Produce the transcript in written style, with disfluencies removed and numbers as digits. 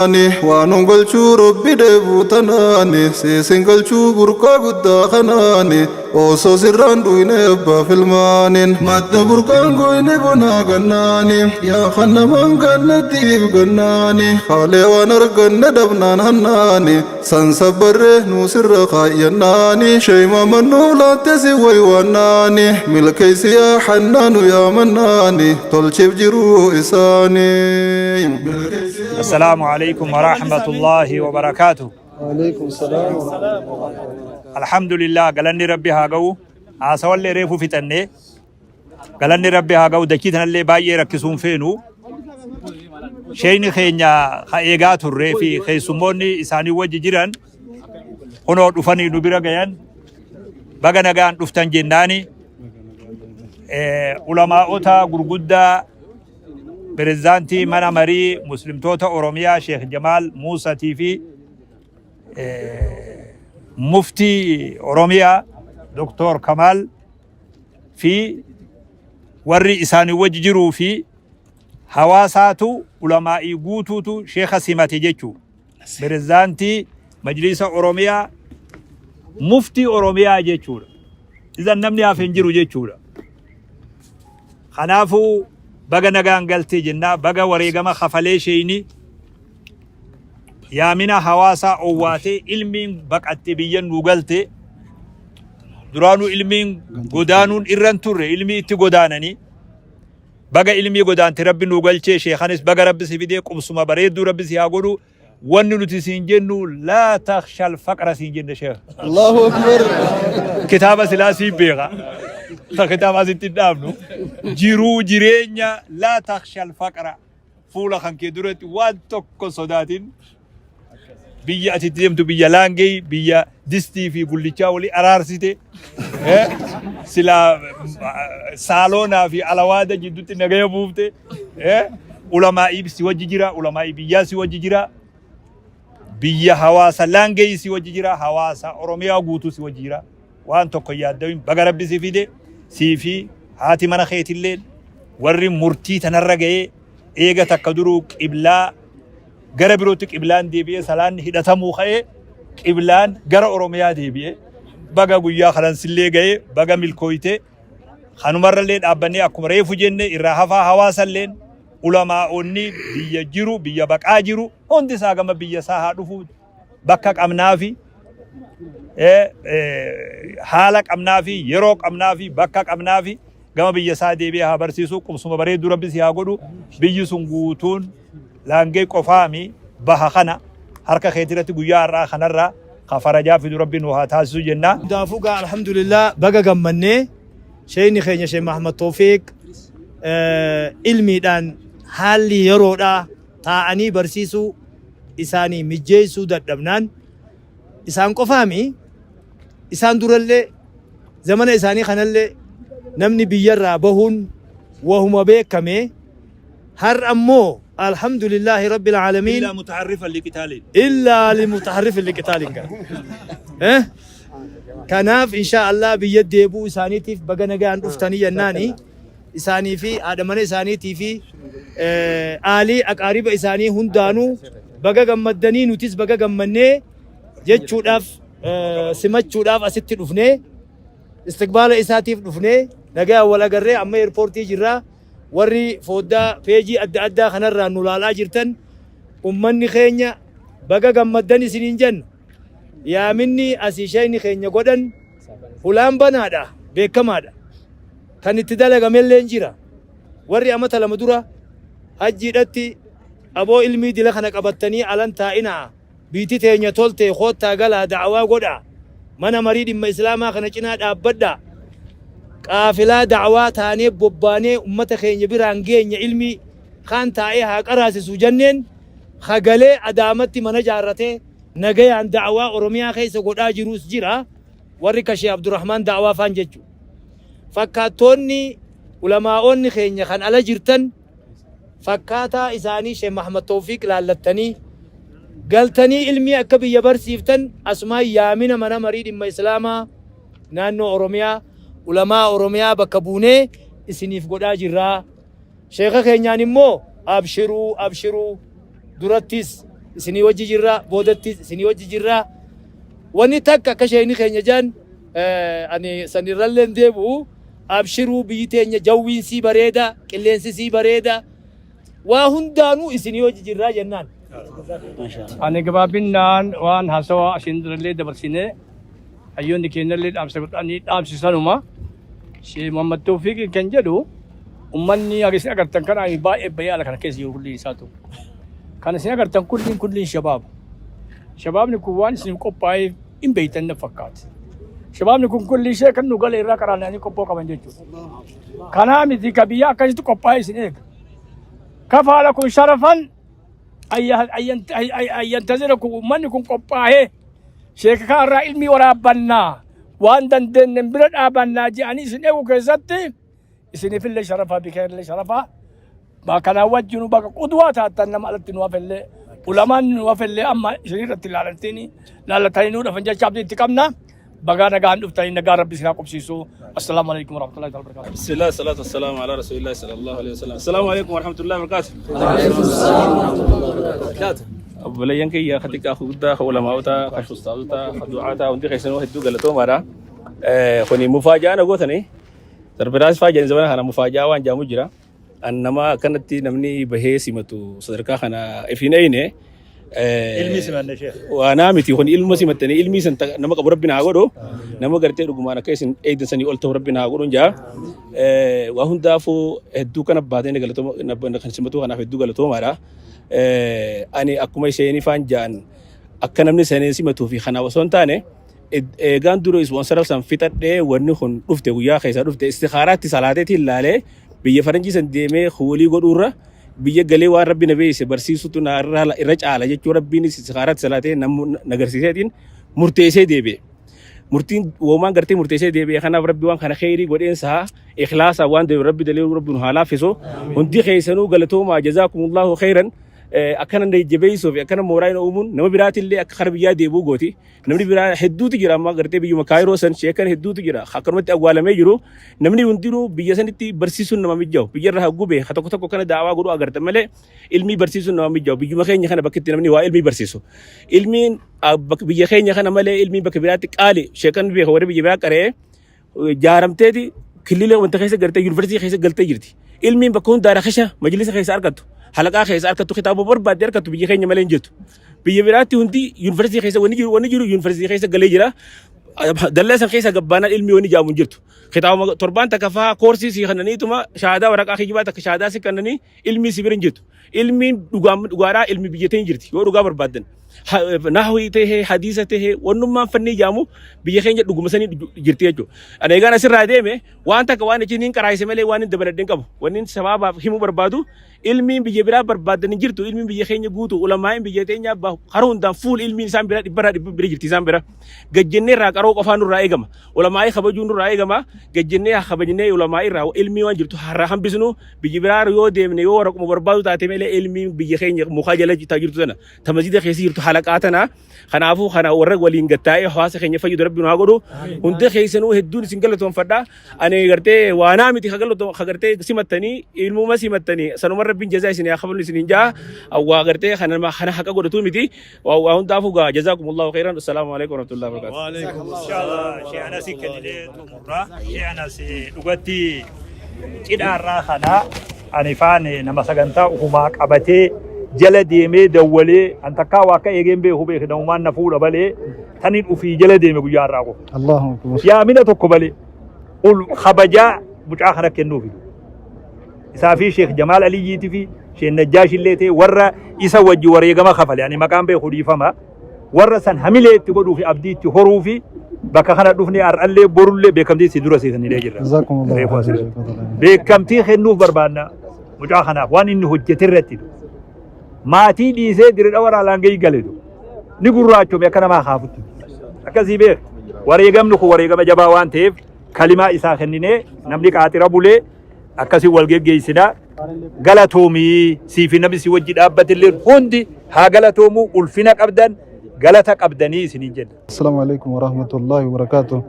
Waan nun galchuu Rabbi dheebuu tanaani, siisin galchuu burqaa guddaa kanaani, osoo sirraan dhuyne abbaaf ilmaanin, madda burqaan goyne bonaa gannaani, yaa kan namaan gannattiif gannaani, haalee waan arganne dhabnaan hannaani, san sabbarree nuu sirra kaayyannaani, sheeyma mannuu laatte si waywaannaani, milkeeysi yaa hannaanu yaa mannaani, tolchiif jiruu isaanii. السلام عليكم ورحمة الله وبركاته. وعليكم السلام ورحمة الله. الحمد لله، galanni Rabbi haa ga'u. Haasawallee reefu fixannee, galanni Rabbi haa ga'u. Dachii tanallee baay'ee rakkisuun feenu. Sheeyni keenya ka eegaa turree fi keessummoonni isaanii wajji jiran kunoo dhufanii nu bira gayan. Baga nagaan dhuftan jennaani. Ulamaa'ota gurguddaa, pirezidaantii mana marii muslimtoota Oromiyaa Sheekh Jamaal Muusatii fi muftii Oromiyaa Doktor Kamaal fi warri isaanii wajji jiruu fi hawaasaatu, ulamaa'ii guutuutu sheeka simate jechuu. Pirezidaantii Majlisa Oromiyaa, muftii Oromiyaa jechuudha. Isan namni hafe hin jiru jechuudha. Kanaafuu baga nagaan galtee jennaa, baga wareegama kafalee sheeyni yaamina hawaasaa owwaatee ilmiin baqattee biyya nuu galte. Duraanuu ilmiin godaanuun irran turre, ilmii itti godaananii. Baga ilmii godaante Rabbi nuu galchee. Sheekanis baga Rabbi si fidee, qubsuma bareedduu Rabbi si haa godhu. Wanni nuti siin jennu لا تخش الفقر siin jenne, sheekh. الله أكبر. Kitaaba silaa siin beeka. Ta kitaaba asitti hin dhaabnu. Jiruu jireenya لا تخش الفقر, fuula kan kee duratti waan tokko sodaatin. Biyya ati itti deemtu biyya laangee, biyya distii fi gullichaa walii araarsite, silaa saaloonaa fi alawaada jidduutti nagaya buufte. Ulamaa'ii si wajji jira, ulamaa'ii biyyaa si wajji jira, biyya hawaasa laangee si wajji jira, hawaasa Oromiyaa guutuu si wajji jira. Waan tokko yaaddawin. Baga Rabbi si fide. Sii fi haati mana keetillee, warri murtii tanarra ga'ee, eega takka duruu qiblaa gara birootti qiblaan deebi'ee, salaanni hidhatamuu ka'ee, qiblaan gara Oromiyaa deebi'ee, baga guyyaa kanan sillee ga'ee, baga milkooyte. Kanumarrallee dhaabbannee, akkuma reefu jenne, irraa hafaa hawaasalleen, ulamaa'onni biyya jiru, biyya baqaa jiru hundi isaa gama biyya isaa haa dhufu. Bakka qabnaafi, haala qabnaafi, yeroo qabnaafi, bakka qabnaafi, gama biyya isaa deebi'ee haa barsiisu. Qubsuma bareedduu Rabbi si haa godhu. Biyyi sun guutuun laangee qofaami baha kana harka keetirratti guyyaa har'aa kanarraa ka farajaa fidu Rabbi nu haa taasisu jenna. Hundaafuu gaa, alhamdulillah, baga gammannee. Sheeyni keenya Sheekh Mahamad Toofiq ilmiidhaan haalli yeroodhaa taa'anii barsiisuu isaanii mijjeessuu dadhabnaan, isaan qofaami, isaan durallee zamana isaanii kanallee namni biyyarraa bahuun wahuma beekame. Har ammoo alhamdulillahi rabbil aalamiin. إلا متحرفا لقتال. إلا لمتحرف لقتال. Eh? Kanaaf insha Allah biyya deebuu isaaniitiif baga nagaan dhuftanii jennaani. Isaanii fi haadha mana isaaniitii fi aalii aqaariba isaanii hundaanuu baga gammaddanii, nutis baga gammannee jechuudhaaf, simachuudhaaf asitti dhufnee, istiqbaala isaatiif dhufnee, nagaa wal agarree. Amma eerpoortii jirraa. Warri fooddaa peejii adda addaa kanarraa nu laalaa jirtan, ummanni keenya baga gammaddan isiniin jenna. Yaaminni asii sheeyni keenya godhan hulaan banaadha, beekamaadha. Kan itti dalagamellee jira. Warri amata 2 dura hajjiidhatti aboo ilmii dila kana qabattanii alan taa'inaa, biiti teenya tolte, koottaa galaa, da'awaa godhaa, mana marii dhimma islaamaa kana cinaa dhaabbadhaa, qaafilaa da'awaa taanee bobbaanee ummata keenya biraan geenya, ilmii kaan taa'ee haa qaraasisu jenneen, hagalee Adaamatti mana jaarratee nagayaan da'awaa Oromiyaa keessa godhaa jirus jira. Warri kashee Abdurrahmaan da'awaa faan jechu. Fakkaattoonni ulamaa'onni keenya kan ala jirtan fakkaataa isaanii Sheekh Mahamad Tawfiq laallattanii galtanii ilmii akka biyya barsiiftan asumaan yaamina mana marii dhimma islaamaa naannoo Oromiyaa, ulamaa Oromiyaa bakka buunee isiniif godhaa jirraa. Sheeka keenyaan immoo abshiruu, abshiruu, durattis Isinii wajji jirra, boodattis isinii wajji jirra. Wanni takka akka sheeyni keenya jaan ani sanirrallee hin deebi'u. Abshiruu, biyyi teenya jawwiin sii bareeda, qilleensi sii bareeda. Waa hundaanuu isinii wajji jirraa jennaan. Ani gabaabinnaan waan haasawaa asiin durallee dabarsinee hayyoonni keenyallee dhaamsa godhanii dhaamsisanuma. Sheekh Muhammad Tawfiiq kan jedhu ummanni haga isin agartan kana baay'ee bahee ala kana keessa jiru kulliin isaatu. Kan isin agartan kulliin kulliin shabaaba. Shabaabni kun waan isin qophaa'eef hin beektan na fakkaata. Shabaabni kun kulli ishee kan nu gale irraa qaraananii qophoo qaban jechuudha. Kanaa miti ka biyya akkasitti qophaa'e isin eega. Kafaa lakum sharafan ayyantazirakum, ummanni kun qophaa'ee sheeka kanarraa ilmii waraabbannaa, waan dandeenye bira dhaabannaa jedhanii isin eegu keessatti isiniifillee sharafaa, bikeellee sharafaa. Kanaa wajjin bakka qudwaa taatan nama alatti nu hafellee, ulamaan nu hafellee amma isinirratti ilaalatanii laallatanii nu dhafan jecha abdii itti qabna. Bagaa nagaan dhuftanii, nagaa Rabbi isin haa qubsiisu. Assalaamu alaikum warahmatullahi wabarakatuh. بسم الله، الصلاة والسلام على رسول الله صلى الله عليه وسلم. السلام عليكم ورحمة الله وبركاته. وعليكم السلام ورحمة الله وبركاته. Obboleeyyan kiyya xiqqaa, guddaa, ulamaa'ota, ustaazota, du'aata, hundi keessanuu hedduu galatoomaadha. Kuni mufaajaa na gootanii surprise faajaan zamana kana mufaajaa waan jaamu jira. An nama akkanatti namni bahee simatu sadarkaa kana ifin eyne. Ilmi simanne, sheekh. Waanaa miti, kun ilma simattanii ilmi san nama qabu Rabbi naa godhu, nama gartee dhugumaan akka isin eegdan sanii ol ta'u Rabbi naa godhu jaa. Waa hundaafuu hedduu kana baatee galatooma kan simatu kanaaf hedduu galatoomaadha. Ani akkuma isheen faan ja'an akka namni sanii simatuu fi kanaaf osoo hin taane, eegaan dura ispoonsara san fixadhee wanni kun dhufte, guyyaa keessaa dhufte istikaaraatti salaateetiin laalee, biyya faranjii san deemee huulii godhuurra biyya galee waan Rabbi na beeyse barsiisutu na irra caala jechuu Rabbiin istikaaraatti salaatee na agarsiiseetiin murteessee deebi'e. Murtiin woomaan gartee murteessee deebi'e, kanaaf Rabbi waan kana kheyrii godheensaa ikhlaasaa waan deebi'e Rabbi dalee Rabbi nu haa laaffisu. Hundi keessanuu galatoomaa, jazaakumullahu kheyran. Akkana jabeessuu fi akkana mooraa uumuun nama biraatillee akka kara biyyaa deebi'uu gooti. Namni biraa hedduutu jira, amma gartee biyyuma Kaayiroo san sheekan hedduutu jira akkanumatti awwaalamee jiru. Namni hundinuu biyya sanitti barsiisuun nama mijaa'u, biyya irra haggube ha tokko tokko kana daawaa godhuu agartan malee ilmii barsiisuun nama mijaa'u. Biyyuma keenya kana bakka itti namni waa ilmii barsiisu, ilmiin biyya keenya kana malee ilmiin bakka biraatti qaali. Sheekan beeka, warri biyya biraa qaree jaaramteeti killilee wanta keessa gartee yuunivarsiitii keessa galtee jirti. Ilmiin bakka hundaa rakasha, majlisa keessa argattu, halaqaa keessa argattu, kitaaba barbaadde argattu biyya keenya malee hin jirtu. Biyya biraatti hundi yuunivarsiitii keessa wanni jiru yuunivarsiitii keessa galee jira. Dallaa san keessa gabbaanaan ilmi wanni jaamu hin jirtu. Kitaaba torbaan takka fa'aa koorsii si kannaniituma shaadaa waraqaa kijibaa takka shaadaa si kannanii ilmi si bira hin jirtu. Ilmiin dhugaan dhugaadhaa ilmi biyya teenya jirti yoo dhugaa barbaaddan. Nahwii tahee, hadiisa tahee, wannummaan fannii jaamu biyya keenya dhuguma sanii jirti jechuudha. Ani egaan asirraa deeme waan takka waan achiin hin qaraayise malee waan hin dabaladhe hin qabu. Wanni sababaaf himuu barbaadu, ilmiin biyya biraa barbaaddan hin jirtu. Ilmiin biyya keenya guutu, ulamaa'in biyya teenyaa karaa hundaan fuul ilmiin isaan bira dhibbarraa dhibba bira jirti isaan bira. Gajjennee irraa qaroo qofaa nurraa eegama. Ulamaa'ii kabajuu nurraa eegama. Gajjennee haa kabajnee ulamaa'ii irraa ilmii waan jirtu harraa hambisnu. Biyya biraa yoo deemne, yoo waraquma barbaadu taate malee, ilmiin biyya keenya mukaa jala jirtu tana, ta masjida keessa jirtu, halaqaa tana. Kanaafuu kana warra waliin gattaa'ee hawaasa keenya fayyadu Rabbi nu haa godhu. Hundi keessanuu hedduun isin galatoonfadha. Ani gartee waanaa miti ka gartee simattanii, ilmuma simattanii sanuma Rabbiin jazaa isin haa kafalu isin jaa. Waa gartee kana kana haqa godhatu miti. Waa hundaafuu gaa jazaakumullahu khairan. Assalaamu alaikum warahmatullahi wabarakatuh. Inshallah, shee Anasi kenninee xumurra. Shee Anas, dhugatti cidhaarraa kana ani faan nama sagantaa ufumaa qabatee jala deemee dawwalee an takkaa waa akka eegeen beeku beeke, namumaan na fuudha balee tanin ufii jala deeme guyyaa har'aa qofa. Allahu akbar. Yaamina tokko malee ol kabajaa mucaa kana kennuufi. Isaa fi Sheekh Jamaal Aliyyiitii fi Sheekh Najjaash illee ta'e, warra isa wajji wareegama kafale ani maqaan beeku dhiifama. Warra san hamilee itti godhuu fi abdii itti horuu fi bakka kana dhufne har'allee borullee beekamtii si dura siisanii jirra. Jazakumullahu Reefu asirratti. khairan. Beekamtii kennuuf barbaanna mucaa kanaaf waan inni hojjete irratti. Maatii dhiisee Dirree Waraalaangee galetu ni gurraachome akka namaa kaafutti. Akkasii beek, wareegamni kun wareegama jabaa waan ta'eef kalimaa isaa kenninee namni qaaxira bulee akkasii wal geggeessinaa. Galatoomii, siifi namni si wajji dhaabbate hundi haa galatoomuu. Ulfina qabdan, galata qabdanii isiniin jenna. Assalamu alaikum warahmatullahi wabarakatuh.